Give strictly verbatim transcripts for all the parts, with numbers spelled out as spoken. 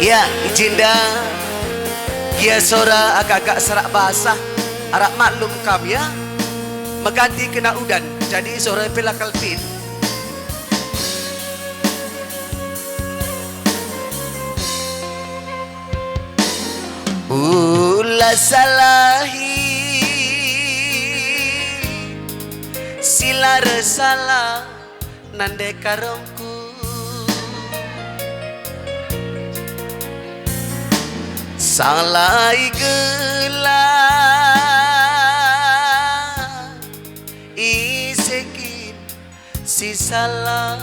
Ya, i jenda gia sora agak-agak serak basah, arap maklum kam ya, meganti kena udan, jadi sora pe la kelpit. Ula salahi si la ersalah nande karongku. Salah i gelah ise kin si salah.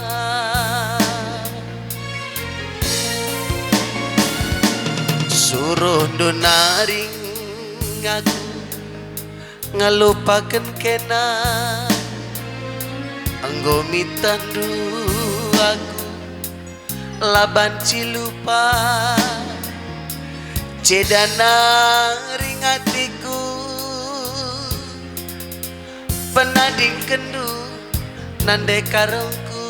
Suruhndu naring aku ngelupaken kena, enggo mitahndu aku la banci lupa. Ceda naring atiku penadingkenndu nande karongku.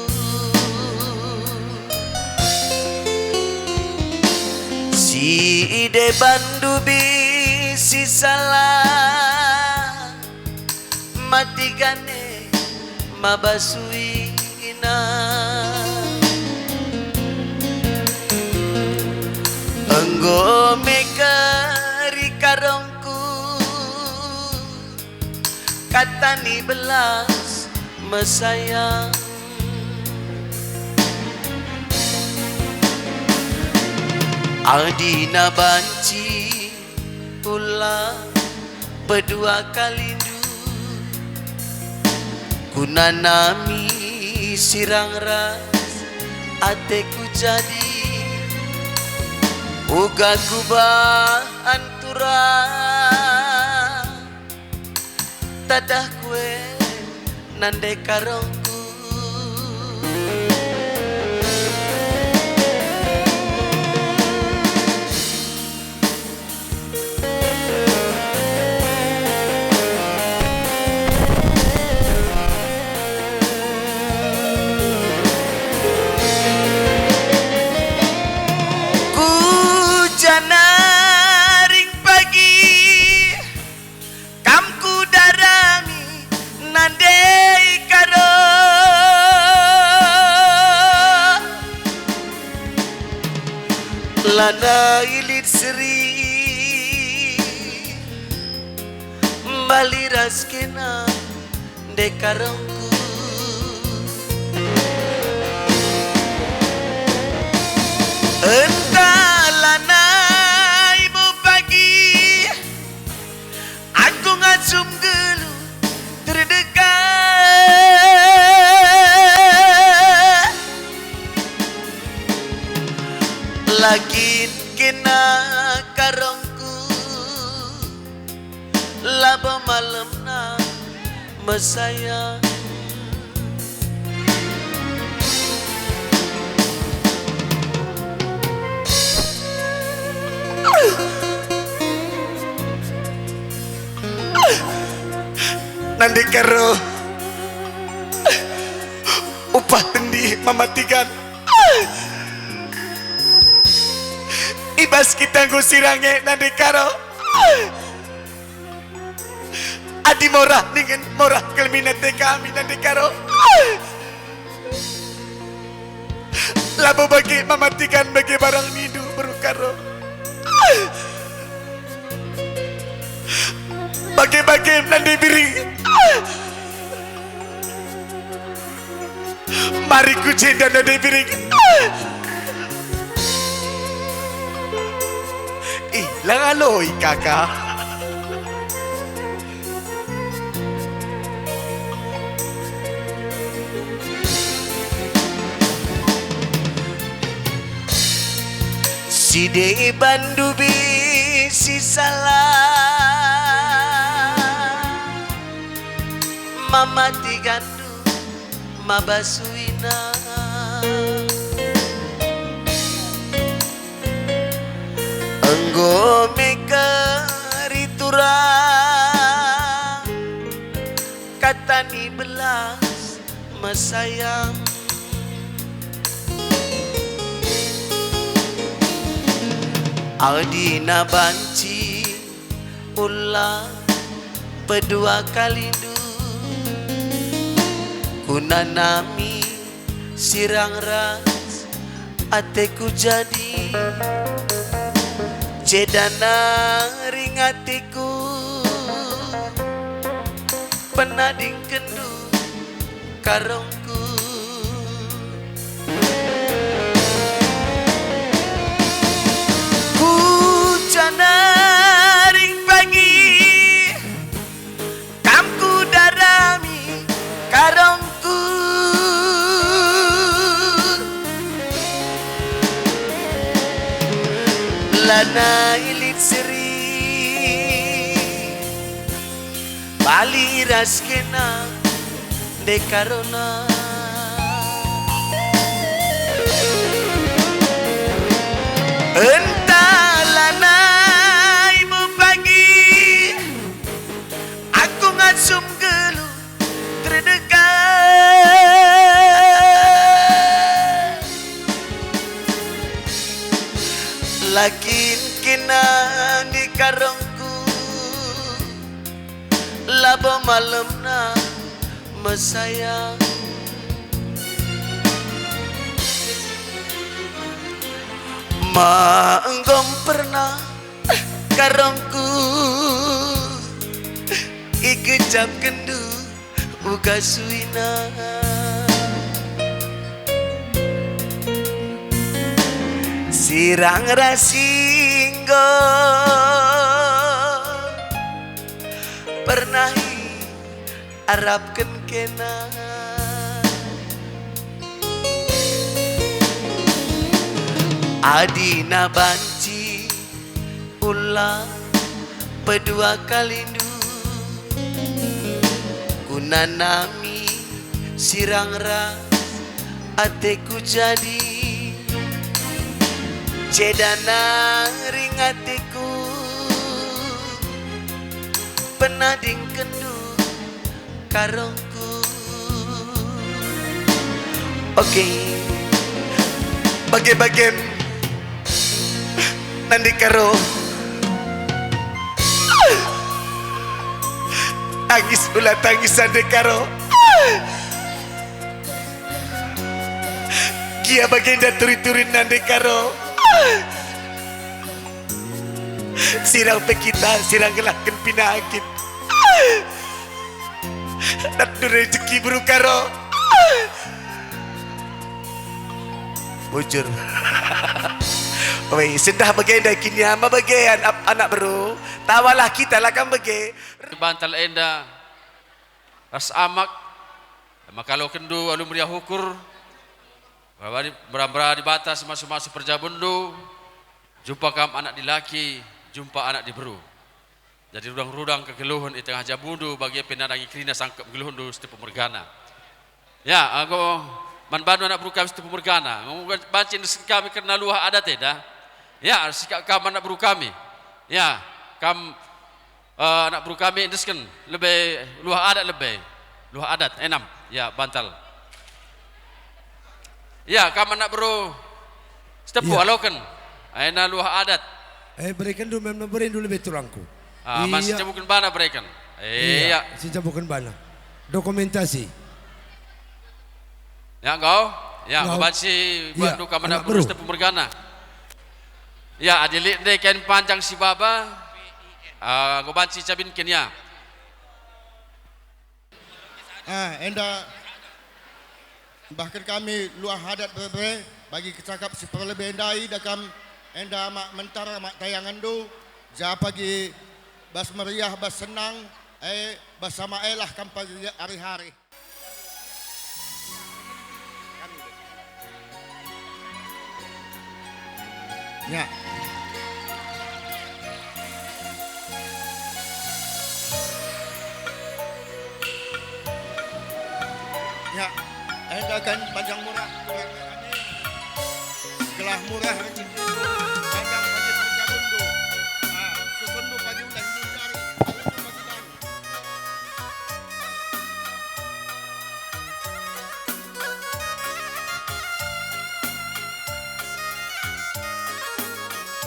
Si idebanndu bisi salah, mati gane maba suina. Enggo mekeri karongku, kata ni belas mesayang. Adina banci ulang pedua kalindu, kunanami sirang ras ateku jadi uga kubahan turang. Tadah kue nande karongku. Ku jana ring pagi. Kam kudarami nande i karo. Lanai lit seri mbali ras kena nande karongku. Entah lanai mu pagi. Aku ngajum geluh terdeka. Lagin kena karongku, labo malemna mesayang. Nande karo upah tendi mamatikan. I bas kita nggo sirang e nande karo. Adi morah ningen morah kal min ate kami nande karo. Labo bage mamatikan bage barang nindu beru karo. Bage-bage nande biring. Mari ku jenda nande biring. Ih, la ngaloi kaka. Si deban ndu bisi salah, mamatikan ndu maba suina. Enggo mekeri turang, kata ni belas mesayang. Adina banci ula pedua kalindu, kunanami sirang ras ateku jadi, cedana ring ateku penadingkenndu karongku. Kucana ring pagi, kam kudarami karongku. Lanai lit seri bali ras kena ndekarona. Enta lanai me pagi, aku ngasum geluh terdekat. Lakin kena ndekarongku, labo malemna mesayang. Ma enggo pernah karongku ikecapkenndu uga suina. Sirang ras enggo pernah iarapken kena. Adina banci ula pedua kalindu, kunanami sirang ras ateku jadi, cedana ring ateku penadingkenndu karongku. Oke. Bage-bagem nande karo. Tangis ula tangis nande karo. Gia bagenda turi-turin nande karo. Sirang pe kita, sirang gelahken pinakit. Datdu rejeki beru karo. Bujur. Wei, sendah bagenda kinia ma bagean ap-, anak beru. Tawalah kita la kam bage. Bantal enda ras amak, maka lokenndu alu meriah ukur. Mera-mera Dibata si masu-masu perjabundu, jumpa kam anak dilaki, jumpa anak diberu. Jadi rudang-rudang kegeluhen i tengah jabundu, bage pe nandangi kerina sangkep geluhndu Sitepu mergana. Ya, enggo man bandu anak beru kami Sitepu mergana, enggo banci endesken kami kerna luah adat enda. Ya, sikap kam anak beru kami. Ya, kam Eh, anak beru kami endesken lebe luah adat lebe. Luah adat, enam. Ya, bantal. Ya, kam anak beru Sitepu, ya, aloken. Aina luah adat. Eh, berekenndu mem berendu lebe turangku. Ah, mas, iya, cemuken bana bereken. Iya, iya, sicemuken bana. Dokumentasi. Ya, enggo. Ya, enggo. Banci, iya, bandu kam anak beru Sitepu mergana. Ya, adi lit ndai kain panjang si baba, ah, enggo banci cabinken, ya. Ah, enda bahken kami luah adat bere-bere bagi kecakap si perlebe ndai, da kam enda mak mentar mak tayangenndu, ja pagi bas meriah, bas senang, eh, bas sama elah kam pagi ari-hari. Ya. Ya, enda kain panjang murah, gelah murah rejekindu, panjang bagi perjabundu. Ah, susurndu pagi udah hidup jari, susurndu pagi baru.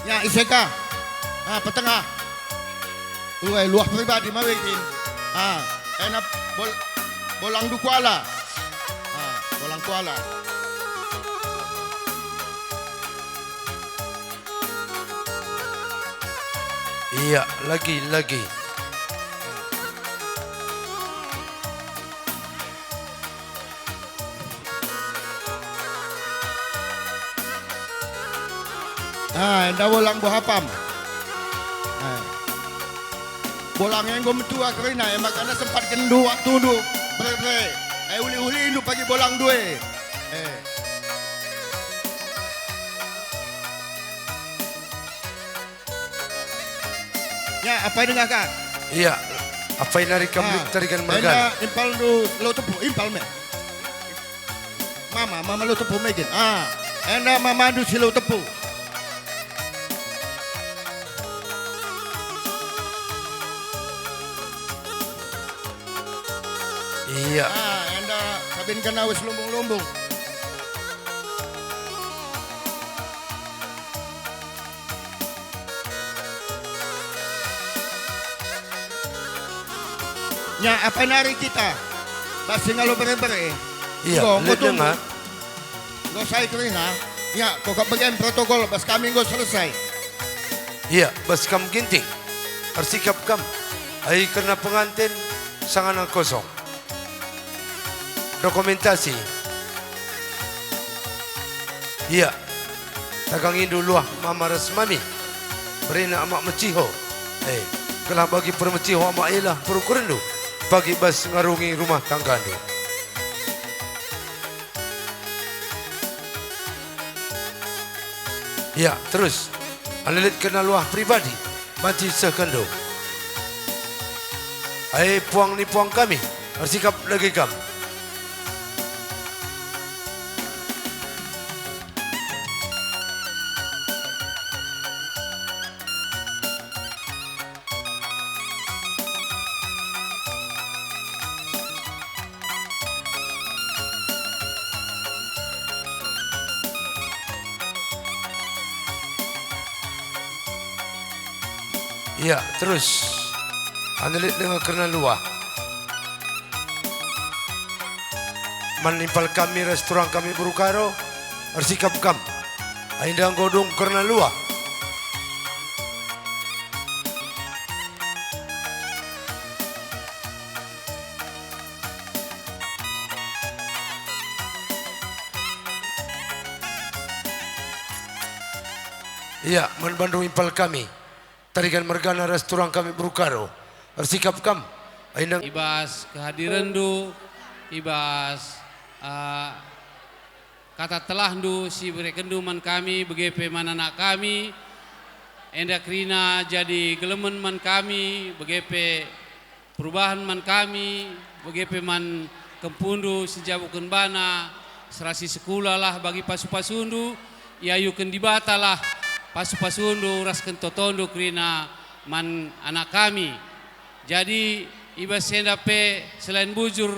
Ya, ise ka? Ah, petengah. Uai, luah pribadi ma we kin. Ah, ena bol-, bolang du kuala. Ah, bolang kuala. Iya, lagi, lagi. Ah, enda bolang buah apam. Ah. Bolang enggo metua kerina, e maka enda sempat kendu waktundu. Bere-bere. Eh, uli-ulindu pagi bolang due. Eh. Ya, apai denga ka? Iya, apai nari kam Ah, lit tarigan mergana. Enda impalndu lau tepu, impal me. Mama, mama lau tepu megin. Ah, enda mamandu si lau tepu. Iya. Ah, enda sabin kena wes lumbung-lumbung. Nya, apai nari kita? Bas si ngalo bere-bere. Iya, enggo, enggo lit tunggu. Denga. Enggo sai kerina. Nya, kok bage protokol bas kami enggo selesai. Iya, bas kam Ginting. Ersikap kam. Ai kerna penganten sangana kosong. Dokumentasi. Iya. Tagangindu luah mama ras mami. Berena amak meciho. Eh, gelah bagi permeciho amak ialah perukurenndu. Pagi bas ngarungi rumah tanggandu. Iya, terus. Enda lit kerna luah pribadi. Banci sehkenndu. Ai puang ni puang kami, ersikap dage kam. Iya, terus. Enda lit denga kerna luah. Man impal kami ras turang kami beru Karo, ersikap kam. Ai enda enggo dung kerna luah. Iya, man bandu impal kami. Tarigan mergana ras turang kami beru Karo. Ersikap kam. Ai nang- I bas kehadirenndu, i bas, eh, kata telahndu si berekenndu man kami, bage pe man anak kami, enda kerina jadi gelemen man kami, bage pe perubahan man kami, bage pe man kempundu si njabuken bana, serasi sekulalah bagi pasu-pasundu, iayuken Dibatalah pasu-pasundu ras kentotondu kerina man anak kami. Jadi, i bas enda pe selain bujur,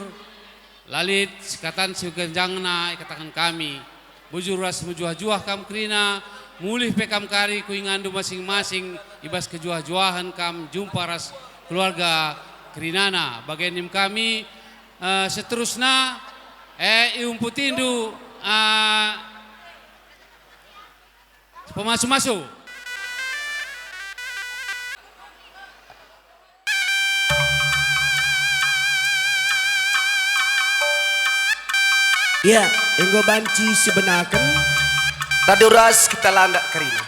la lit sekatan si ganjangna ikataken kami. Bujur ras mejuah-juah kam kerina, mulih pe kam kari ku inganndu masing-masing i bas kejuah-juahen kam jumpa ras keluarga kerinana. Bage nina kami, eh, seterusna, eh, iumputindu, eh, pemasu-masu. Ya, enggo banci sibenaken. Radu ras kita landak kerina.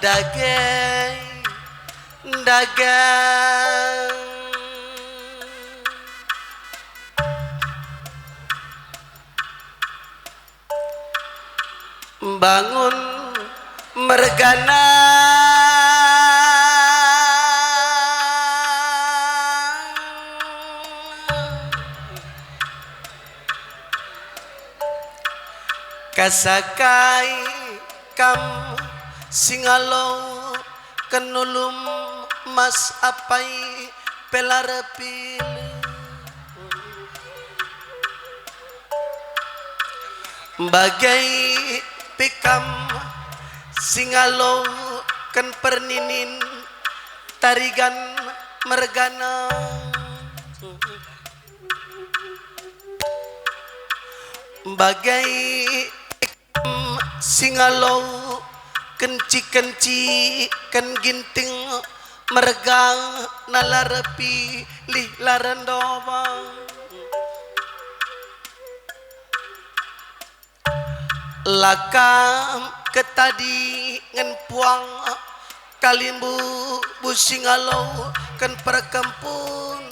dage, dage. Bangun mergana. Kasakai kam si ngalo kenulum mas apai pe la erpilih. Bage pe kam si ngaloken perninin tarigan mergana. Bage pe kam si ngalo kenci-kenci ken Ginting mergana la erpilih la erndobang. La kam ketadingen puang kalimbubu si ngaloken perkempun.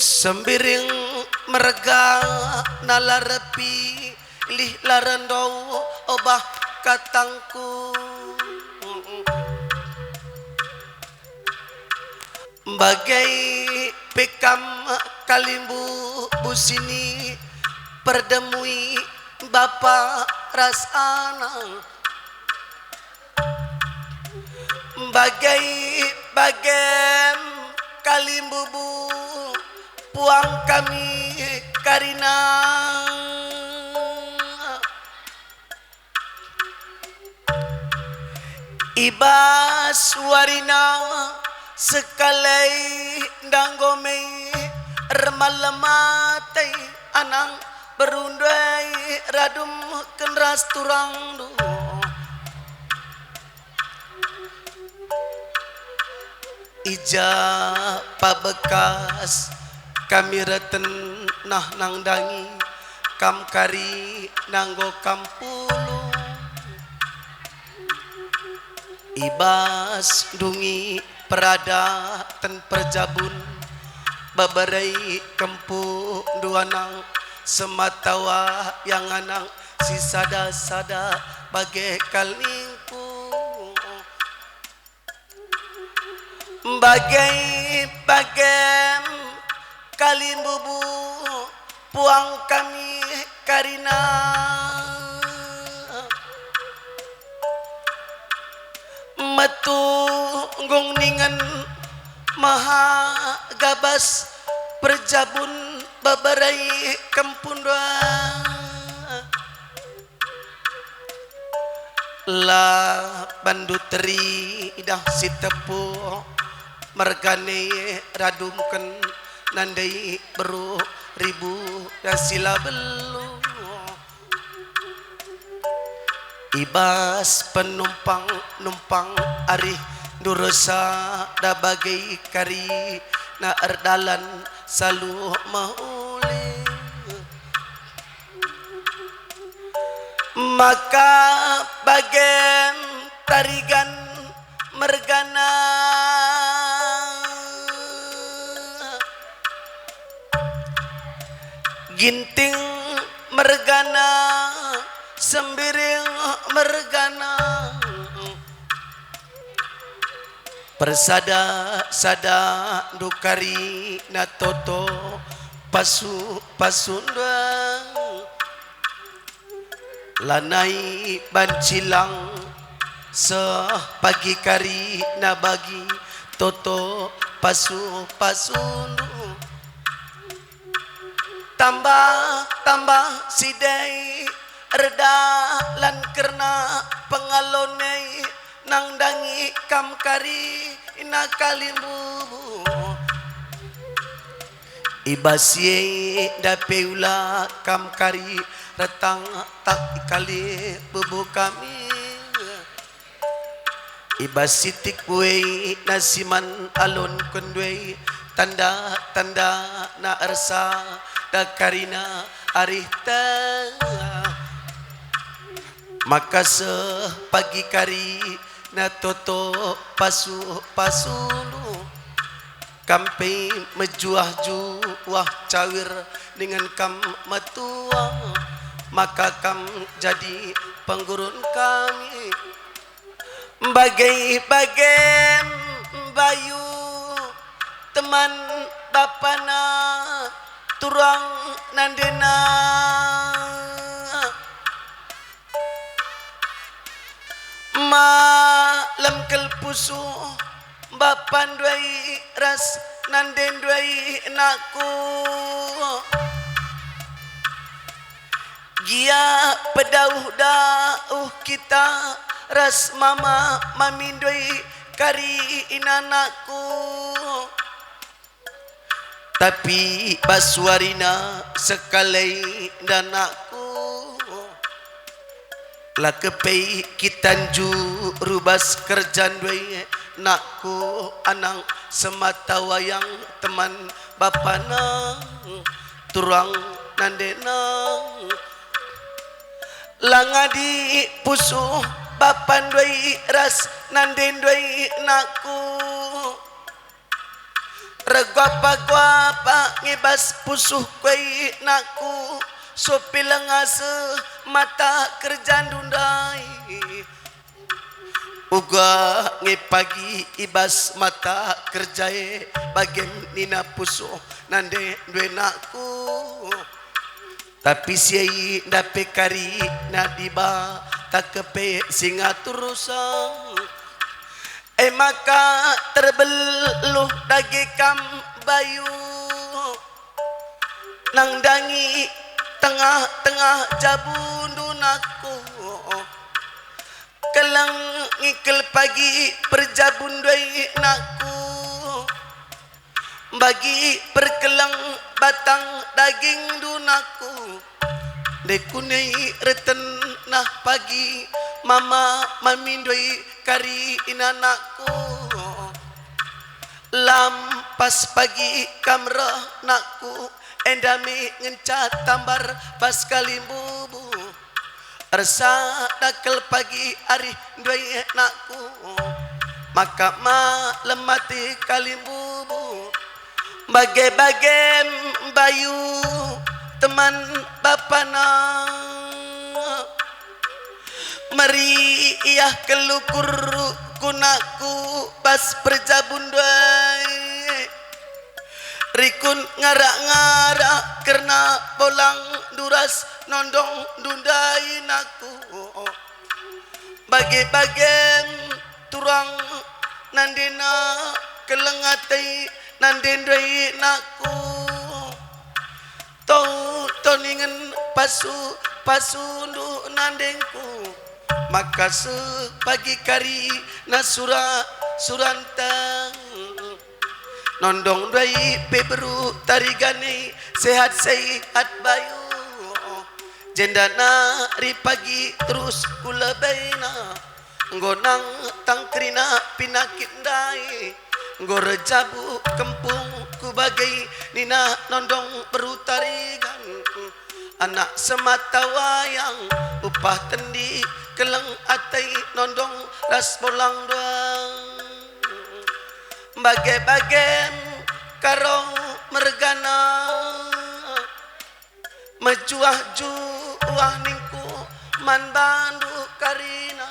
Sembiring mergana la erpilih la erndobah katangku. Bage pe kam kalimbubu si ni perdemui bapa ras anak. Bage-bage kalimbubu puang kami karina. I bas warina sekalai ndanggo me ermalem ate anang berundai radumken ras turangndu. I ja pabekas kami reten nah nandangi kam kari nanggo kam pulung. I bas ndungi peradaten perjabun, beberai kempu duanang semata wayang anang si sada-sada bage kal ningku. Bage-bagem kalimbubu puang kami karina. Metunggung ningen maha gabas perjabun beberai kempun dua. La bandu teridah si tepuk mergane radumken nandai beru ribu dan si la belu. I bas penumpang-numpang arih ndurusa da bage kari na erdalan saluh mehuli. Maka bagem tarigan mergana. Ginting mergana, Sembiring mergana. Persada-sada ndukari na toto pasu-pasunda. Lanai bancilang seh pagi kari na bagi toto pasu-pasundu. Tambah-tambah si dai erdalan kerna pengalon e nandangi kam kari na kalimbubu. I bas si enda pe ula kam kari retang tak kalimbubu kami. I bas sitik buei na si man alon kundue tanda-tanda na ersada karina arihta. Maka seh pagi kari na toto pasu-pasundu, kam pe mejuah-juah cawir dingen kam metua, maka kam jadi penggurun kami. Bage-bage Bayu, teman bapana, turang nandena. Malem kal pusuh, bapan ndai ras nande ndai nakku. Gia pedauh-dauh kita ras mama mami ndai kari inanakku. Tapi bas warina sekalai ndanakku, la kepe kita njuru bas kerja ndai nakku, anang semata wayang teman bapana, turang nandena. La ngadi pusuh bapan ndai ras nande ndai nakku. Erguapa-guapa nge bas pusuh kue nakku, sopi langa seh mata kerjandu ndai. Uga nge pagi i bas mata kerja e, bagem nina pusuh nande ndai nakku. Tapi si e ndape kari na Dibata kepe si ngatur rusang. E maka terbeluh dage kam Bayu, nandangi tengah-tengah jabundu nakku. Keleng ngikel pagi perjabun ndai nakku. Bagi perkeleng batang dagingndu nakku, ndai kunei reten nah pagi mama mami ndai kari inanakku. Lampas pagi kam reh nakku, enda me ngenca tambar bas kalimbubu. Ersada kal pagi arih ndai nakku, maka malem ate kalimbubu. Bage-bage Bayu, teman bapana, meriah kal ukurku nakku bas perjabun ndai. Rikut ngarak-ngarak kerna bolangndu ras nondongndu ndai nakku. Bage-bage turang nandena, keleng ate nande ndai nakku. Tau-tau ningen pasu-pasundu nandengku, maka seh pagi kari na sura-suranta. Nondong ndai pe beru Tarigan e, sehat-sehat Bayu. Jenda nari pagi terus kulebaina. Enggo nang tangkerina pinakit ndai. Enggo erjabu kempungku bage nina nondong beru Tarigan. Anak semata wayang, upah tendi, keleng ate, nondong ras bolang ndai. Bage-bage karo mergana, mejuah-juah ningku man bandu karina.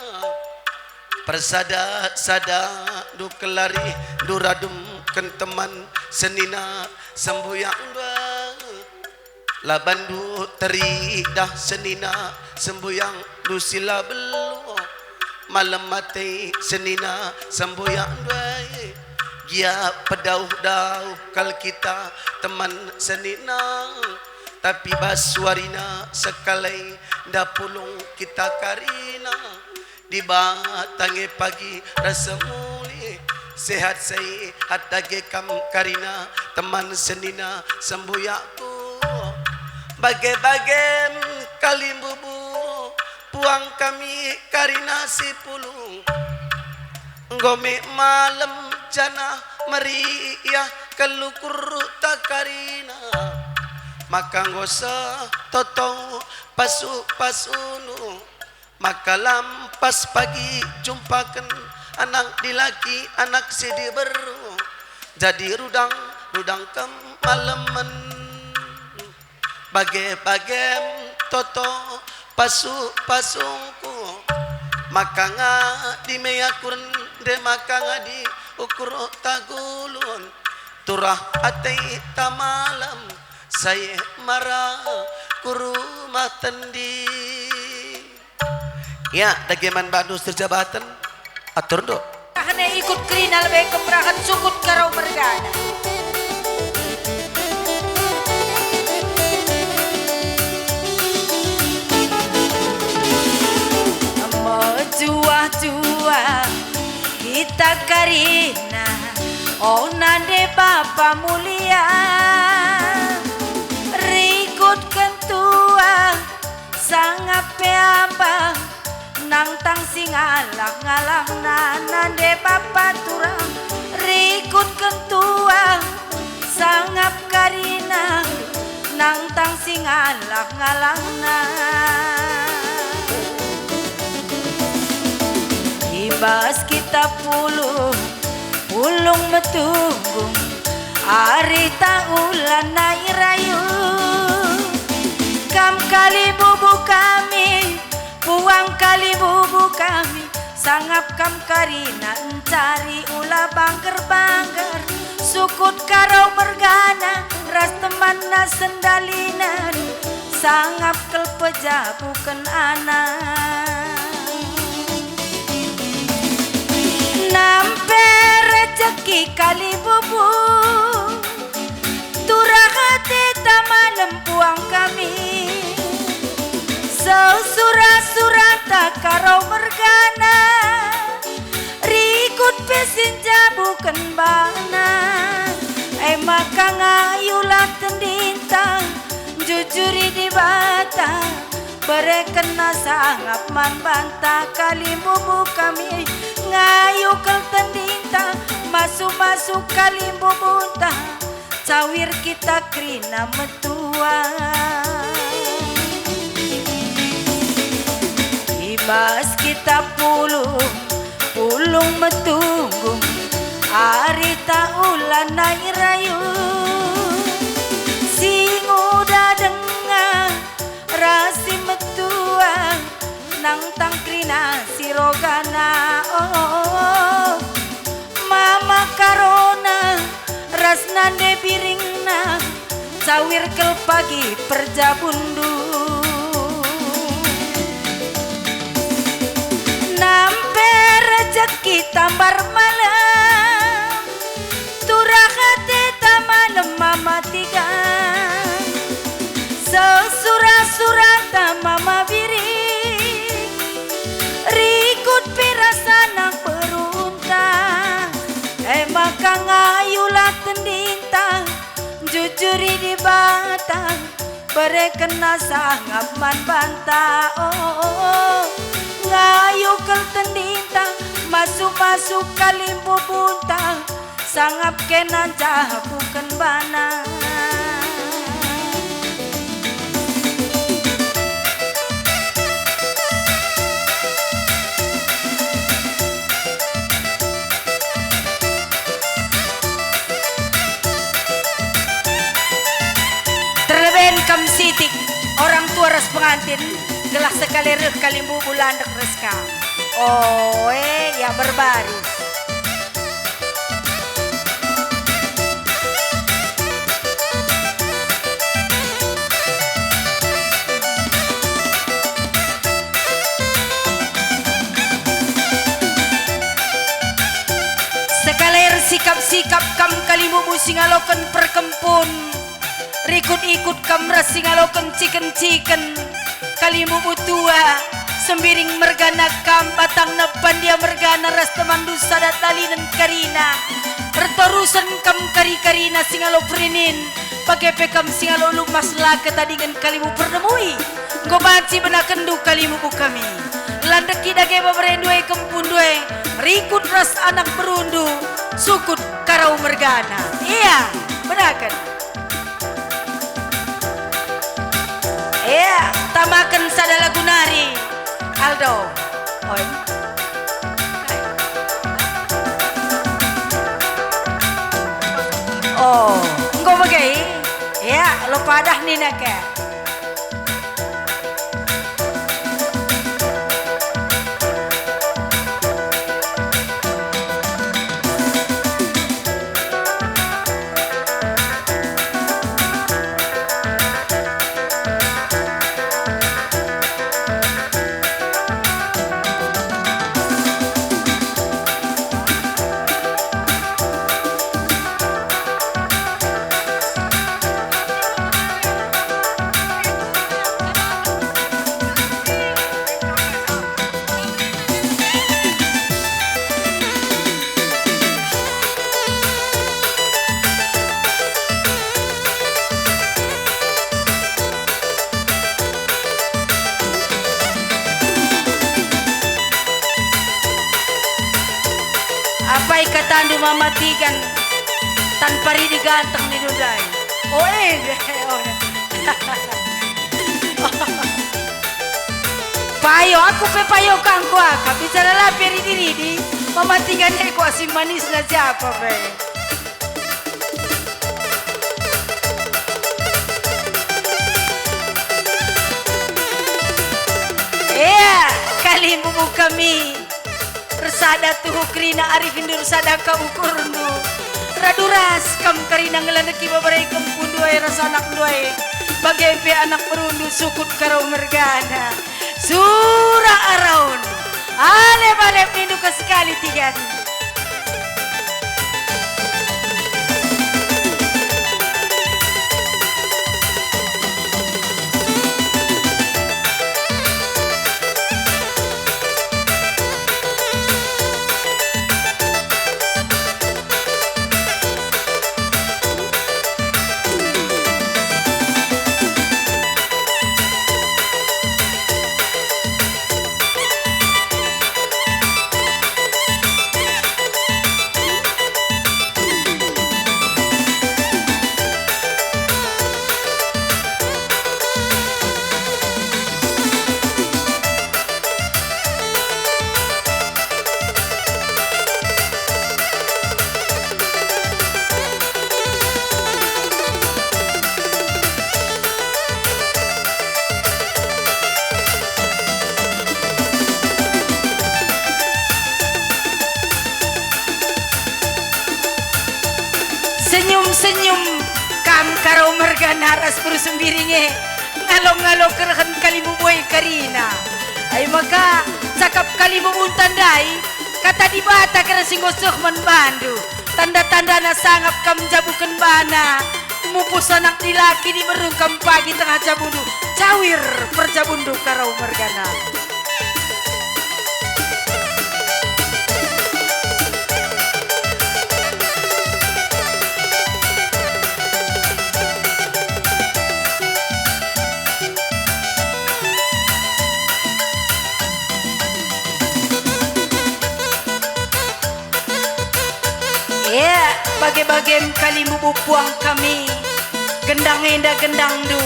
Persada-sadandu kal arihndu radumken teman senina sembuyangndu. La bandu teridah senina sembuyangndu si la beluh. Malem ate senina sembuyangndu e. Gia pedauh-dauh kal kita teman senina. Tapi bas warina sekalai ndai pulung kita karina. Dibata nge pagi ras semuli, sehat-sehat dage kam karina, teman senina sembuyakku. Bage-bage kalimbubu, puang kami karina si pulung. Enggo me malem janah meriah kal ukurta karina, maka enggo seh toto pasu-pasundu. Maka lampas pagi jumpaken anak dilaki, anak si diberu, jadi rudang, rudang kemalemen. Bage-bagem toto pasu-pasungku, maka ngadi me aku rende, maka ngadi ukur tagulun. Turah ate ta malem, sai mara ku rumah tendi. Ya, dage man bandu si erjabaten, atur nduk. Ahne ikut kerina lebe kemerahen sukut Karau mergana. Mejuah-juah kita karina, o nande Bapa mulia, rikutken tuah sangap pe ambang, nangtang si ngalah-ngalahna nande Bapa turang, rikutken tuah sangap karina, nangtang si ngalah-ngalahna. I bas kitab Pulung, Pulung Metunggung, arihta ula nai rayu. Kam kalimbubu kami, puang kalimbubu kami, sangap kam karina encari ula bangger-bangger. Sukut Karau mergana ras temanna sendalinen, sangap kal pejabuken anak. Nampe rejeki kalimbubu, turah ateta malem puang kami. Sura-suranta Karau mergana, rikut pe si njabuken bana. E maka ngayulah tendinta, njujuri Dibata, berekenna sangap man banta kalimbubu kami. Ngayu kal tendinta, masu-masu kalimbubunta, cawir kita kerina metua. I bas kitab Pulung, Pulung Metunggung, arihta ula nai rayu. Si nguda denga ras si metua, nangtang kerina si rogana, oh. Mama Karona ras nande Biringna, cawir kal pagi perjabunndu. Nampe rejeki tambar malem, turah ateta malem Mama Tiga. Sura-suranta Mama Biring, rikut pe ras anak berunta. E maka ngayulah tendinta, njujuri Dibata, berekenna sangap man banta, oh. Ngayu kal tendinta, masu-masu kalimbubunta, sangap kena njabuken bana. Terleben kam sitik, orang tua ras pengantin, gelah sekali reh kalimbubu landek ras kam. Oe, ya berbaris. Sekali ersikap-sikap kam kalimbubu si ngaloken perkempun. Rikut-ikut kam ras si ngaloken ciken-ciken. Kalimbubu tua, Sembiring mergana kam, batangna Pandia mergana ras temanndu sada dalinen karina. Ertorusen kam kari-karina si ngalo perinin, bage pe kam si ngalo lumas la ketadingen kalimbubu pernemui. Enggo banci benakenndu kalimbubu kami. Landeki dage beberendu e, kempundu e, rikut ras anak berundu, sukut Karau mergana. Ia, benaken. Ea, tamaken sada lagu nari. Aldo. Oi. Oh, enggo bage? Ya, lo padah nina ke. Apai katandu Mama Tigan, tanpa ridi ganteng nindu ndai. Oh, eh, oh. Payo, aku pe payo kangku aka, bicara la pe ridi-ridi, Mama Tigan e ku asin manisna siapa pe. Ea, kalimbubu kami. Ersada tuhu kerina arihndu, ersada ka ukurndu. Radu ras kam kerina ngelandeki baba rai kempundu e ras anakndu e. Bage pe anak berundu sukut Karo mergana. Sura araun. Alep-alep nindu ka sekali tiga. Senyum-senyum kam Karo mergana ras Puru Sembiring e, ngalo-ngalo kerehen kalimbubu e kerina. Ai maka, cakap kalimbubunta ndai, kata Dibata kere si enggo seh man bandu. Tanda-tandana sangap kam njabuken bana, mupuh anak dilaki diberu kam pagi tengah jabundu, cawir perjabundu Karo mergana. E, bage-bagem kalimbubu puang kami, gendang enda gendangndu,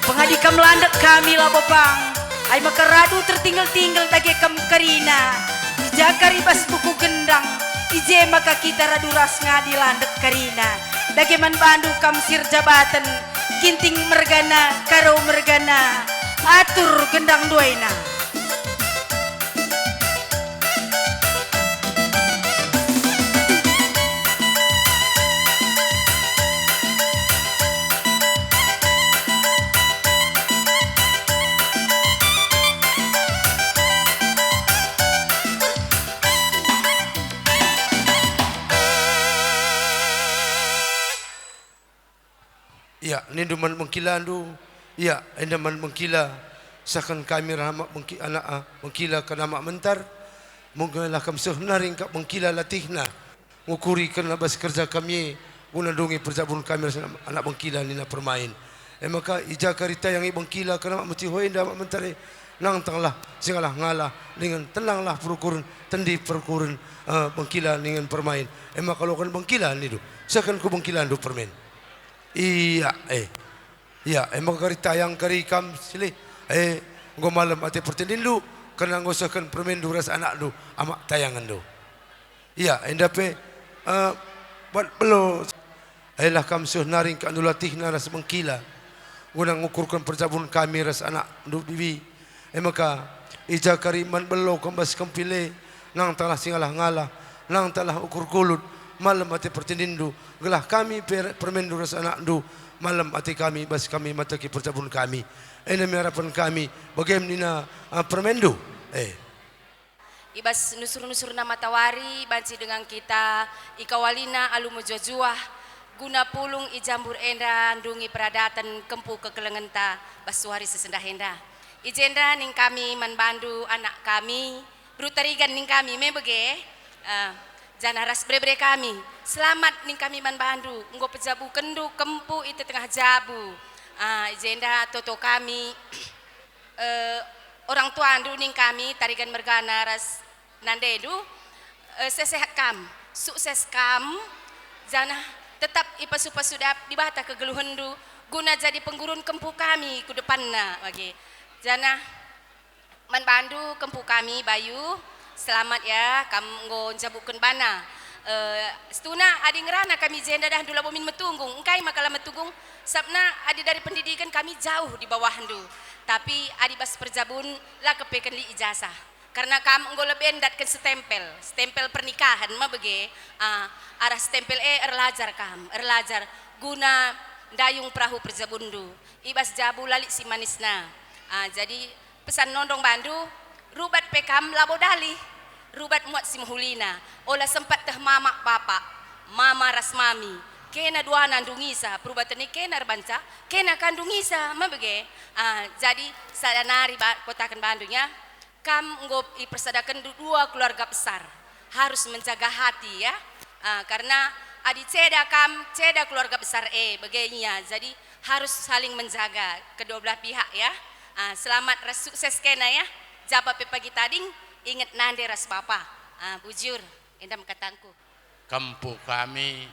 pengadi kam landek kami labo pang, ai maka radu tertinggel-tinggel dage kam kerina, i ja kari bas buku gendang, i je maka kita radu ras ngadi landek kerina, dage man bandu kam si erjabaten, Ginting mergana, Karo mergana, atur gendang nduaina. Ia, nindu man bengkilandu, ia, enda man bengkila, sehken kami reh anak bengki-, anak, ah, bengkila kena amak mentar, mungkin lah kam seh nari engkap bengkila latihna, ngukuri kena bas kerja kami, guna ndungi perjabun kami ras anak bengkila nina permain. E maka, i ja kari tayangi bengkila kena amak meciho enda amak mentar e, nangtanglah, singalah ngalah, dingen tenanglah perukuren, tendi perukuren, eh, bengkila dingen permain. E maka loken bengkila nindu, sehken ku bengkilandu permen. Ia, eh. Ia, e maka kari tayang kari kam silih, eh, enggo malem ate pertendinndu, kerna nggo sehken permenndu ras anakndu, amak tayangenndu. Ia, enda pe, eh, buat belo. Ailah kam seh nari engkandu latihna ras bengkila, guna ngukurken perjabun kami ras anakndu bibi. E maka, i ja kari man belo kam bas kempile, nangtalah singalah-ngalah, nangtalah ukur gulut, malem ate pertendinndu, gelah kami pe permenndu ras anakndu, malem ate kami bas kami mateki perjabun kami. Enda me arapen kami, bage me nina, ah, permenndu. Eh. I bas nusur-nusurna matawari banci denga kita ikawalina alu mejuah-juah, guna pulung i Jambur enda ndungi peradaten kempu kekelengenta bas wari si sendah enda. I jenda ning kami man bandu anak kami, beru Tarigan ning kami, me bage? Ah, janah ras bere-bere kami. Selamat ning kami man bandu, enggo pejabukenndu kempu i tengah jabu. Ah, i jenda toto kami, eh, orang tuandu ning kami, Tarigan mergana ras nandendu, eh, sehat-sehat kam, sukses kam, janah tetap ipasu-pasu dap Dibata kegeluhenndu, guna jadi penggurun kempu kami ku depanna bage. Janah man bandu kempu kami, Bayu, selamat ya, kam enggo njabuken bana. Eh, situhuna adi ngerana kami jenda dah ndu labo min metunggung, engkai maka la metunggung? Sabna adi dari pendidikan kami jauh di bawahndu. Tapi adi bas perjabun, la kepeken lit ijasah. Karena kam enggo lebe ndatken setempel, setempel pernikahan me bage, ah, arah setempel e erlajar kam, erlajar guna ndayung perahu perjabunndu. I bas jabu la lit si manisna. Ah, jadi pesan nondong bandu, rubat pe kam labo dalih, rubat muat si mehulina, ola sempat teh mamak bapak, mama ras mami, kena duana ndungisa, perubaten e kena erbanca, kena ka ndungisa, me bage. Ah, jadi sada nari ba-, kotaken bandu ya. Kam enggo ipersadakenndu dua keluarga besar, harus menjaga hati, ya. Ah, karena adi ceda kam, ceda keluarga besar e, bage ia. Jadi, harus saling menjaga kedua belah pihak, ya. Ah, selamat ras sukses kena, ya. Japa pe pagi tading, inget nande ras bapa. Ah, bujur, enda me katangku. Kempu kami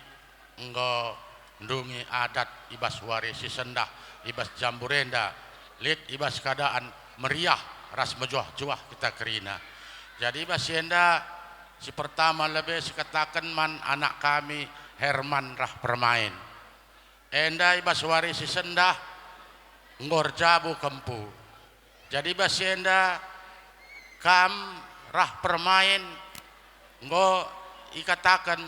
enggo ndungi adat i bas wari si sendah i bas Jambur enda, lit i bas keadaan meriah ras mejuah-juah kita kerina. Jadi i bas si enda, si pertama lebe sikataken man anak kami Herman rah Permain. Enda i bas wari si sendah enggo erjabu kempu. Jadi bas si enda kam rah Permain enggo ikataken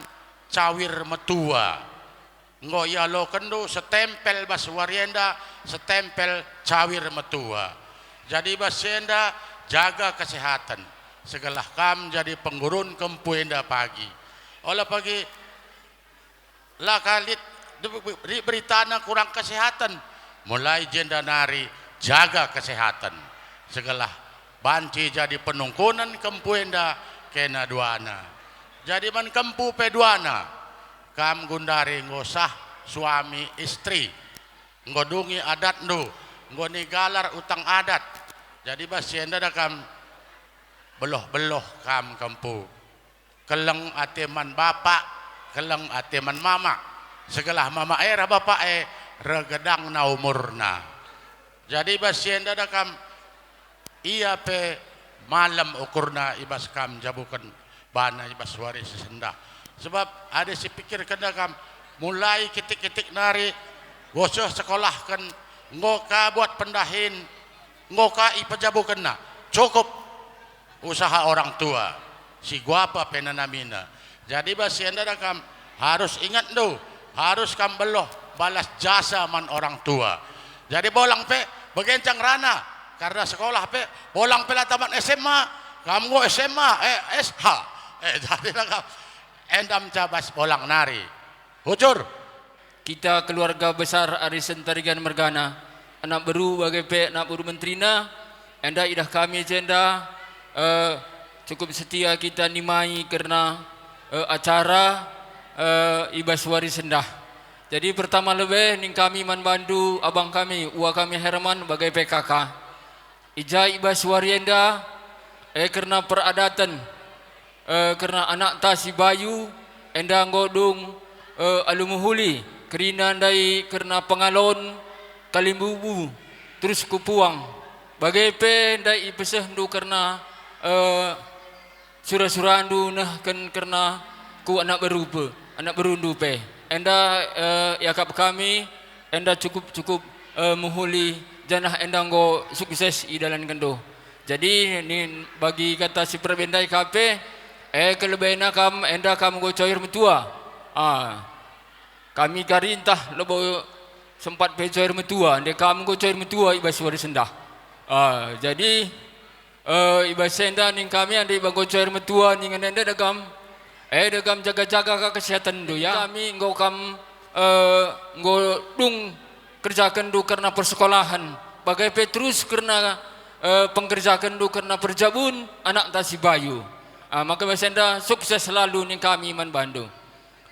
cawir metua. Enggo ialokenndu setempel bas wari enda, setempel cawir metua. Jadi bas si enda jaga kesehatan, segelah kam jadi penggurun kempu enda pagi. Ola pagi La ka lit de-, be-, be-, beritana kurang kesehatan. Mulai jenda nari jaga kesehatan. Segelah banci jadi penungkunen kempu enda kena duana. Jadi man kempu pe duana, kam gundari enggo sah suami istri. Enggo dungi adatndu, enggo nigalar utang adat. Jadi bas si enda da kam beloh-beloh kam kempu. Keleng ate man bapak, keleng ate man mama. Segelah mama e ras bapak e ergedangna umurna. Jadi bas si enda da kam, ia pe malem ukurna i bas kam njabuken bana i bas wari si sendah. Sebab adi sipikirken da kam, mulai kitik-kitik nari, nggo seh sekolahken, enggo ka buat pendahin, enggo ka ipejabukenna. Cukup usaha orang tua, si guapa pe nanamina. Jadi bas si enda da kam harus ingetndu, harus kam beloh balas jasa man orang tua. Jadi bolang pe begencang rana, karena sekolah pe bolang pe la tamat S M A, kam enggo S M A, eh, S H. Eh, jadi da kam enda me cabas bolang nari. Bujur. Kita keluarga besar Arisen Tarigan mergana, anak beru bage pe anak beru menterina, enda idah kami jenda, eh, cukup setia kita nimai kerna, eh, acara, eh, i bas wari sendah. Jadi pertama lebe ning kami man bandu abang kami, ua kami Herman bage pe kaka. I ja i bas wari enda, eh, kerna peradaten, eh, kerna anakta si Bayu, enda enggo dung, eh, alu mehuli, kerina ndai kerna pengalon, kalimbubu, terus kupuang. Bage pe ndai ipesehndu kerna eh, sura-surandu nehken kerna ku anak beru pe, anak berundu pe. Enda, eh, iakap kami, enda cukup, cukup, eh, mehuli, janah enda enggo sukses idalankenndu. Jadi, nin bagi kata si perbe ndai ka pe, eh, kelebena kam, enda kam enggo coir metua. Ah, kami kari ntah labo sempat pe coir metua, enda kam enggo coir metua i bas wari sendah. Ah, jadi, eh, i bas enda ning kami ande iba enggo coir metua ningen enda dagam. Eh, dagam jaga-jaga ka kesehatenndu, ya. Kami enggo kam, eh, enggo dung kerjakenndu kerna persekolahen, bage pe terus kerna, eh, pengkerjakenndu kerna perjabun anakta si Bayu. Ah, maka i bas enda sukses selalu ning kami man bandu.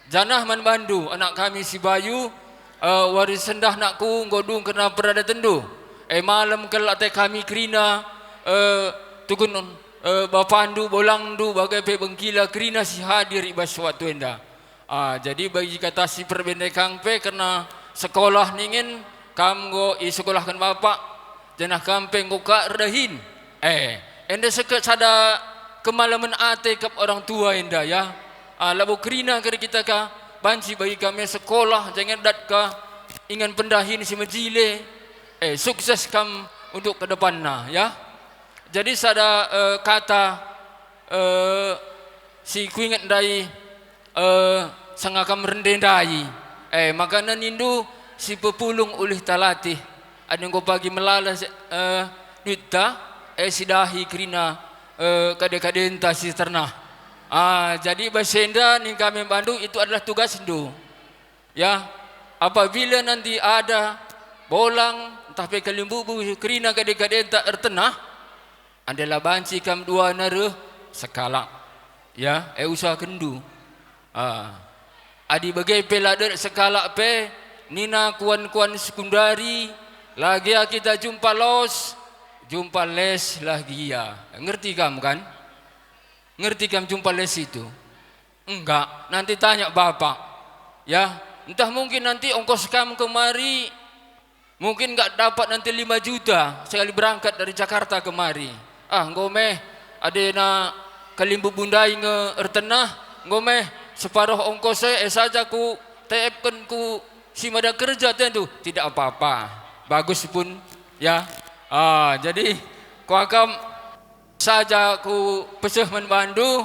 Janah man bandu, anak kami si Bayu, eh, wari sendah nakku enggo dung kerna peradatenndu. Eh, malem kal ate kami kerina, eh, tukun, eh, bapandu, bolangndu, bage pe bengkila kerina si hadir i bas waktu enda. Ah, jadi bagi kata si perbe ndai kam pe kerna sekolah ningen kam enggo isekolahken bapak, janah kam pe enggo ka erdahin. Eh, enda seket sada kemalemen ate kap orang tua enda, ya. Ah, labo kerina kari kita ka, banci bagi kami sekolah, jangan dat ka ingan pendahin si mejile. Eh, sukses kam untuk ke depanna, ya. Jadi sada, eh, kata, eh, si kuinget ndai, eh, sanga kam rende ndai. Eh, makana nindu si pepulung ulih talatih. Adi enggo pagi melala, eh, duitta, eh, sidahi kerina, eh, kade-kadenta si ternah. Ah, jadi bas enda ning kami bandu itu adalah tugasndu. Ya, apabila nanti ada bolang ntah pe kalimbubu kerina kade-kadenta ertenah, ande la banci kam duana reh sekalak. Ya, eh, usahakenndu. Ah. Adi bage pe la derek sekalak pe, nina kuan-kuan sekundari, "La gia kita jumpa los, jumpa les lah gia." Ngerti kam, kan? Ngerti kam jumpa les itu? Enggak, nanti tanya bapak. Ya, entah mungkin nanti ongkos kam kemari, mungkin enggak dapat nanti lima juta sekali berangkat dari Jakarta kemari. Ah, enggo meh, adena kalimbubu ndai nge ertenah, enggo meh separuh ongkos e, eh, saja ku teepken ku si mada kerja tentu. Tidak apa-apa, bagus pun, ya. Ah, jadi kuakap saja ku peseh man bandu,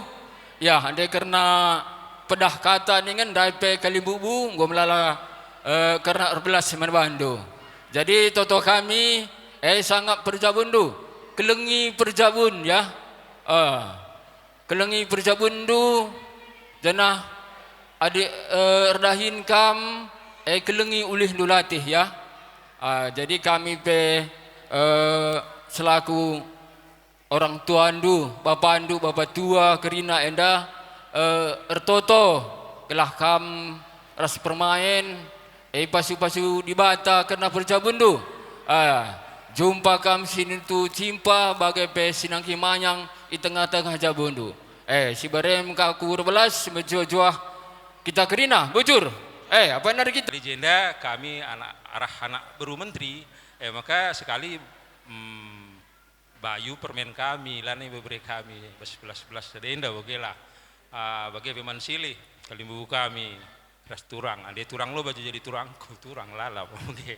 ya, ande kerna pedah kata ningen ndai pe kalimbubu enggo melala, eh, kerna erbelas man bandu. Jadi toto kami, eh, sangap perjabunndu, kelengi perjabun, ya. Eh, kelengi perjabunndu, janah adi, eh, erdahin kam, eh, kelengi ulihndu latih, ya. Ah, jadi kami pe, eh, selaku orang tuandu, bapandu, bapa tua kerina enda, eh, ertoto, gelah kam ras permain, eh, pasu-pasu Dibata kerna perjabunndu. Ah, jumpa kam si nintu cimpa, bage pe si nangkih manyang i tengah-tengah jabundu. Eh, si barem ka ku erbelas, mejuah-juah kita kerina, bujur. Eh, apa nari kita? Di jenda kami anak, arah anak beru menteri, eh, maka sekali, mm, Bayu permen kami, lanai bebere kami, bas belas-belas sada enda bage lah. Ah, bage pe man silih, kalimbubu kami, ras turang. Ande turang lo baju jadi turangku, turang lalap, bage.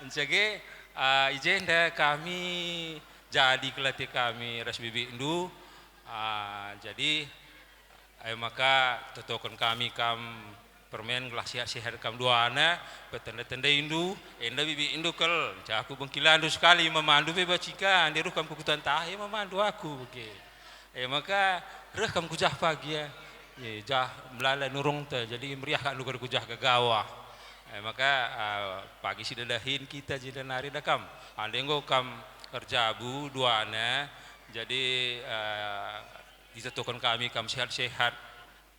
Encege, ah, i jenda kami jadi kelate kami ras bibikndu. Ah, jadi, Ai maka totoken kami kam permen gelah sehat-sehat kam duana, petenda-tendaindu, enda bibikndu kal, janah aku bengkilandu sekali mamandu pe bacika, ande ruh kam ku kuta ntahe mamandu aku bage. E maka reh kam ku jah pagi ya. E, jah melala nurungta, jadi meriah kak nuker ku jah gagawa. E maka, ah, pagi si dadahin kita jenda nari da kam. Ande enggo kam erjabu duana, jadi, ah, Itetoken kami kam sehat-sehat,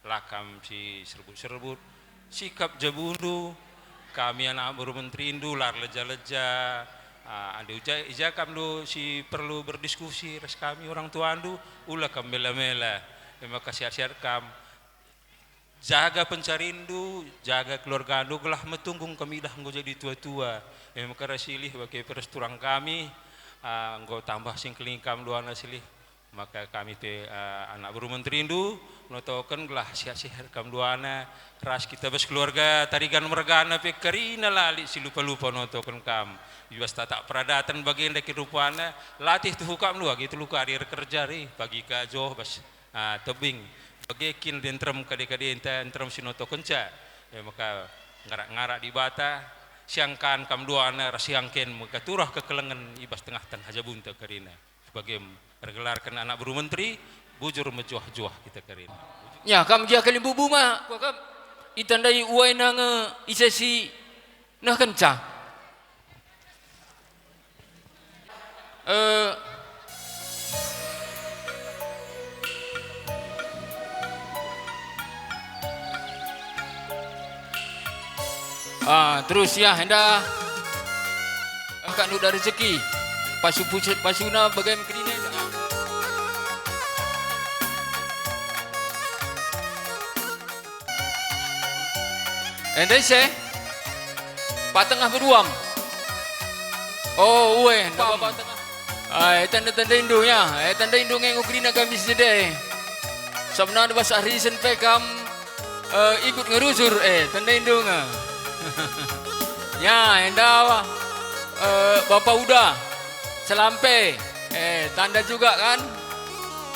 la kam si serbut-serbut, sikap jabundu, kami anak beru menterindu, la erleja-leja, ah, ande uja, ija kam do si perlu berdiskusi ras kami orang tuandu, ula kam mela-mela, e maka sehat-sehat kam, jaga pencarindu, jaga keluargandu, gelah metunggung kam idah enggo jadi tua-tua, e maka ras silih bage pe ras turang kami, ah, enggo tambah singkeling kam duana silih. Maka kami pe, eh, anak beru menterindu, notoken gelah sehat-sehat kam duana, ras kita bas keluarga Tarigan mergana pe kerina la lit si lupa-lupa notoken kam. I bas tatak peradaten bagenda kin rupana, latih tuhu kam dua gitu luka ari erkerja ri, pagi ka joh bas, ah, tebing. Bage kin de nterem kade-kadenta, nterem si notokenca. E maka ngarak-ngarak Dibata, siangkan kam duana ras siangken maka turah kekelengen i bas tengah-tengah jabunta kerina. Bage ergelarken anak beru menteri, bujur mejuah-juah kita kerina. Ya, kam gia kalimbubu ma, kuakap itandai uaina nge ise si nehkenca. Eh, Ah, terus ya, enda. Angkat nuda rezeki. Pasu, pasu, pasuna bage me kerina enda. Enda ise? Patengah beduam. Oh, ueh, enda patengah. Ai, tanda-tanda indu ya. Eh, tanda indu nge enggo kerina kami sede. Sabena bas arisen pe kam Eh, ikut ngerusur, eh, tanda indunga. Ya, enda, eh, Bapa Uda, Selampe, eh, tanda juga kan?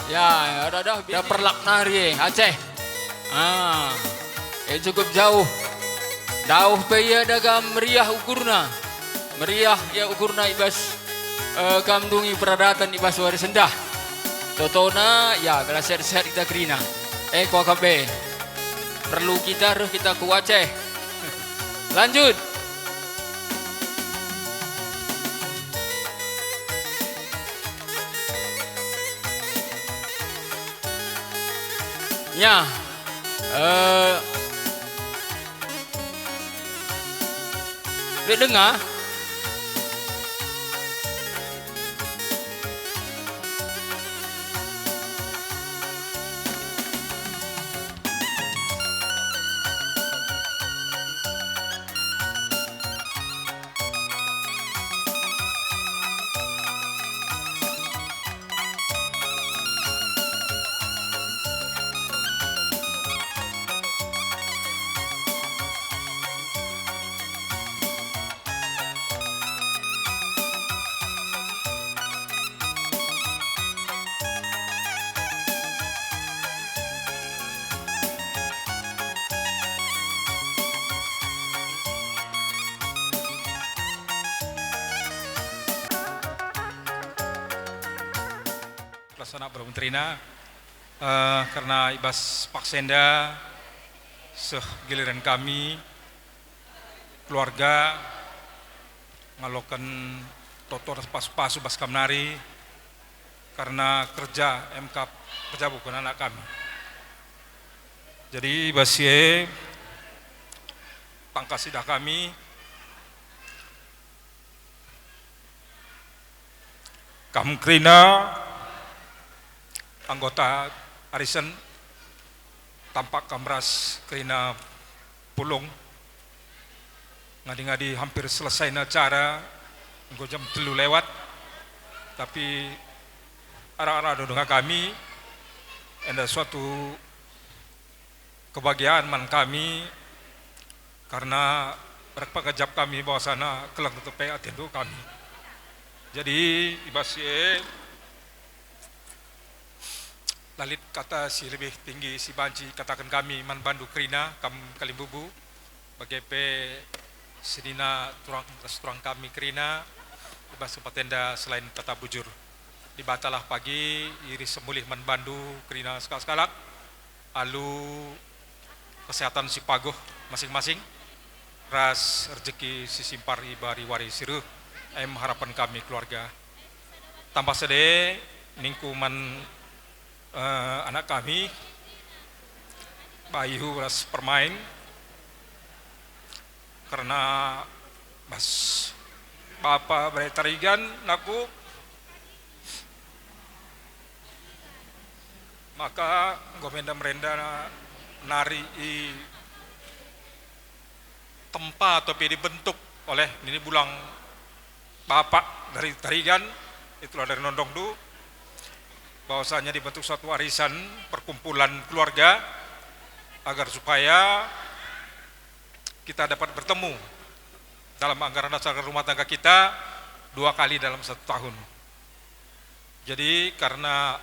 Ya, ada dah, dah perlak nari, eh, Aceh. Ah, eh, cukup jauh. Dauh pe ia dagam meriah ukurna. Meriah ia ukurna i bas, eh, kam ndungi peradaten i bas wari sendah. Totona, ya, gelah sehat-sehat kita kerina. Eh, kuakap e. Perlu kita reh kita ku Aceh. Lanjut. Ya. Eh, Lit denga? Pelaksana Permenterina, eh, kerna i bas paksa enda seh giliran kami, keluarga, ngaloken toto ras pasu-pasu bas kam nari, kerna kerja emkap pejabuken anak kami. Jadi, bas si e, tangkas idah kami, kam kerina anggota arisen, tampak kam ras kerina pulung. Ngadi-ngadi hampir selesai acara, enggo jam telu lewat, tapi arah-arah denga kami, enda suatu kebahagiaan man kami, karena erpengejap kami bahwasana keleng tetepe atendu kami. Jadi, i bas si e, la lit kata si lebih tinggi si banci kataken kami man bandu kerina, kam kalimbubu, bage pe senina turang ras turang kami kerina, i bas tempat enda selain kata bujur. Dibatalah pagi iris semulih man bandu kerina sekalak-sekalak, alu kesehatan si paguh masing-masing, ras rejeki si simpar i bari wari si reh, em harapan kami keluarga. Tambah sede, ningku man, eh, anak kami, Bayu ras Permain, kerna bas bapa bere Tarigan naku, maka enggo menda merenda nari i tempa atau pe dibentuk oleh nini bulang bapak dari Tarigan, itulah dari nondongndu. bahwasanya dibentuk suatu arisan perkumpulan keluarga agar supaya kita dapat bertemu dalam anggaran dasar rumah tangga kita dua kali dalam satu tahun. Jadi, karena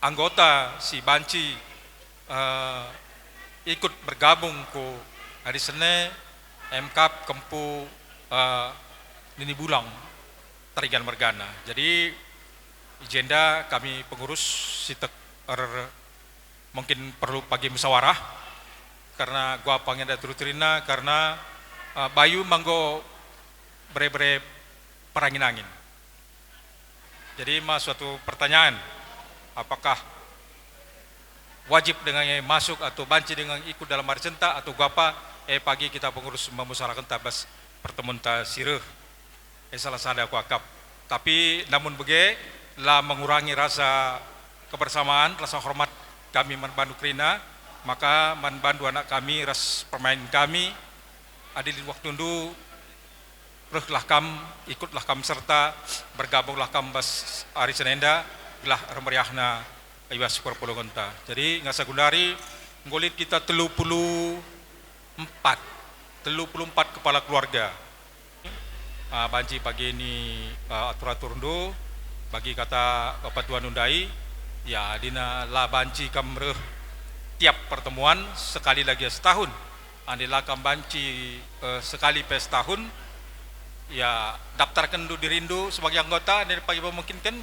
anggota si banci, eh, ikut bergabung ku Ari Sene, Emkap, Kempu, eh, Nini Bulang, Taringan mergana. Jadi, i jenda kami pengurus si tek-, er, mungkin perlu pagi musyawarah, karena guapa nge enda turi-turina, karena, eh, bayu ma enggo bere-bere perangin-angin. Jadi, ma suatu pertanyaan, apakah wajib denga e masuk atau banci denga e ikut dalam arisenta atau guapa, e pagi kita pengurus memusarahkenta bas pertemuanta si reh. E salah sada kuakap. Tapi namun bage, la mengurangi rasa kebersamaan, rasa hormat kami man bandu kerina, maka man bandu anak kami ras permain kami, adi lit waktundu, rehlah kam, ikutlah kam serta bergabunglah kam bas arisen enda, gelah ermeriahna i bas perpulungenta. Jadi, ngasa gundari, enggo lit kita telu puluh empat, telu puluh empat kepala keluarga. Ah, banci pagi ni, ah, atur-aturndu, bagi kata Bapa Tuan Undai, ya, adina la banci kam reh tiap pertemuan, sekali lagi setahun. Adi la kam banci, eh, sekali pe setahun, ya, daftarkenndu dirindu sebagai anggota, adi pagi memungkinken,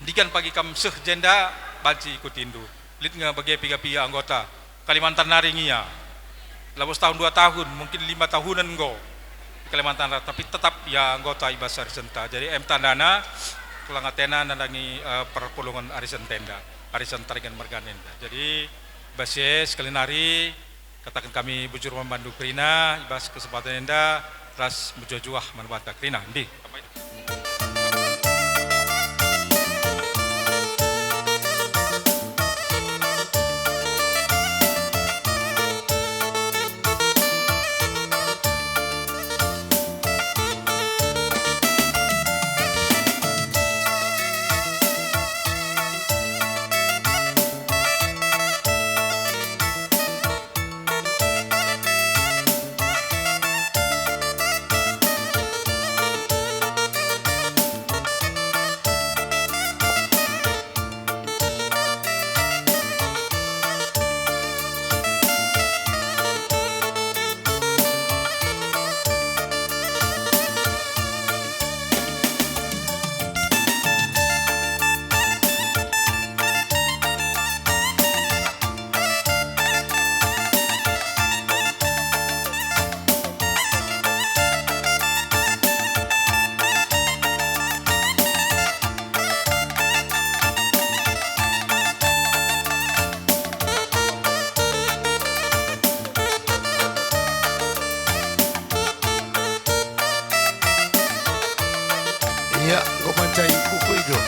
ndigan pagi kam seh jenda banci ikutindu. Lit nge bage piga-piga anggota. Kalimantan nari nge ia. Labo setahun dua tahun, mungkin lima tahunen enggo di Kalimantan Nari, tapi tetap ia anggota i bas arisenta. Jadi, em tandana, keleng atena nandangi, eh, perpulungen arisen enda, arisen Taringan mergana enda. Jadi, bas e sekali nari, kataken kami bujur man bandu kerina, i bas kesempatan enda, ras mejuah-juah man banta kerina. Ndi. Ia, enggo mancai kuku ijo.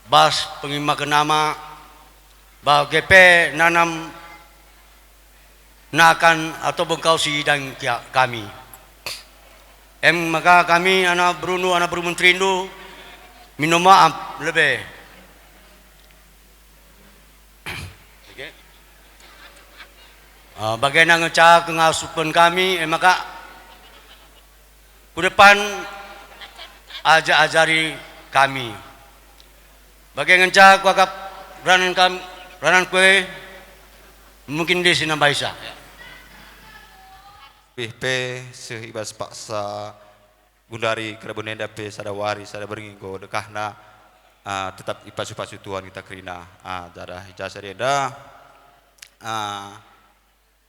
Bas pengimaken ama, bage pe nanam nakan atau bengkau si idangi kia-, kami. Em maka kami, anak berundu, anak beru menterindu, minum maaf lebe. Ah, bagenda ngenca kengasupen kami, e maka ku depan aja-ajari kami. Bage ngenca kuakap ranan kam, ranan kue, mungkin ndi si nambaisa. Bih pe seh i bas paksa gundari kerebun enda pe sada wari, sada berngi enggo dekahna, ah, tetap ipasu-pasu Tuhan kita kerina. Ah, dadah i jasa enda, ah,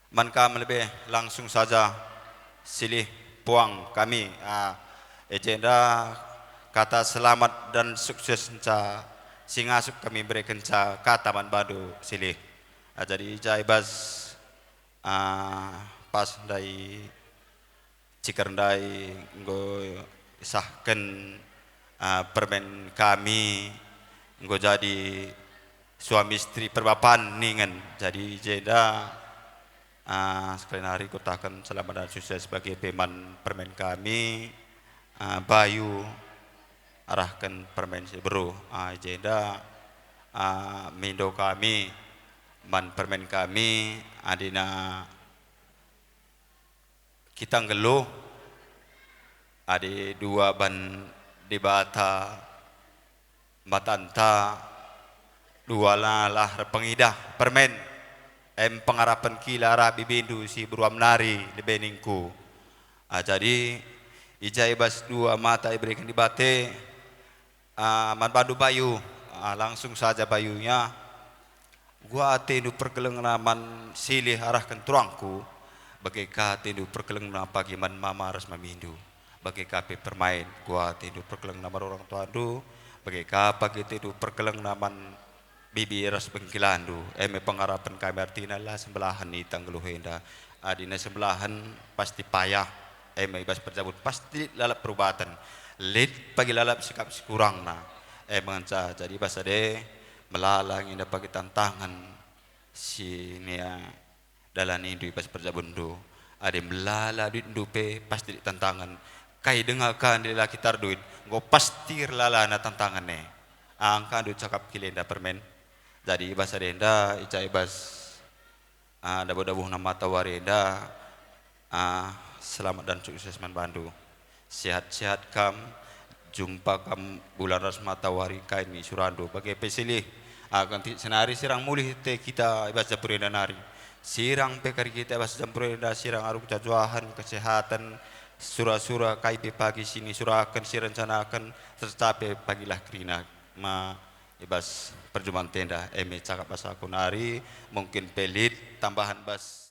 man kam lebe langsung saja silih puang kami, ah, e jenda kata selamat dan sukses nca si ngasup kami berekenca kata man bandu silih. Ah, jadi i ja i bas, ah, pas ndai ciker ndai enggo isahken, ah, permen kami enggo jadi suami istri perbapan ningen. Jadi i jenda, Ah, sekali nari kutaken selamat dan sukses bagi pe man permen kami, ah, Bayu, arahken permen si beru. Ah, i jenda, ah, mindo kami man permen kami, adina kita nggeluh, adi dua ban Dibata, matanta dua la lah erpengidah permen, em pengarapen kila arah bibindu si beruam nari lebe ningku. Ah, jadi, i ja i bas dua mata ibereken Dibata, ah, man bandu Bayu, ah, langsung saja Bayunya. Gua atendu perkelengna man silih arahken turangku, bage ka atendu perkelengna pagi man mama ras mamindu, bage ka pe permain. Gua atendu perkelengna man orang tuandu, bage ka pagi atendu perkelengna man bibi ras bengkilandu. E me pengarapen kami, artina la sembelahen ita nggeluh enda. Adina sembelahen pasti payah, e me i bas perjabun pasti lit lalap perubaten, lit pagi lalap sikap si kurangna. E me ngenca jadi bas ade, melala nge enda pagi tantangen si nia dalanindu i bas perjabunndu. Adi melala duitndu pe pasti lit tantangen. Kai denga ka ndila kitar duit, enggo pasti erlalana tantangen e. Angkandu cakap kile enda permen. Jadi i bas ade enda, i ja i bas Ah, dabuh-dabuhna matawari enda, ah, selamat dan sukses man bandu. Sehat-sehat kam, jumpa kam bulan ras matawari kai ni surandu. Bage pe silih, ah, ganti senari sirang mulih te kita i bas jampur enda nari. Sirang pe kari kita i bas jampur enda, sirang aru kejajuahen, kesehatan, sura-sura kai pe pagi si nisuraken, si rencanaken, tercapai pagilah kerina. Ma, i bas perjumpanta enda, e me cakap bas aku nari, mungkin pe lit tambahan bas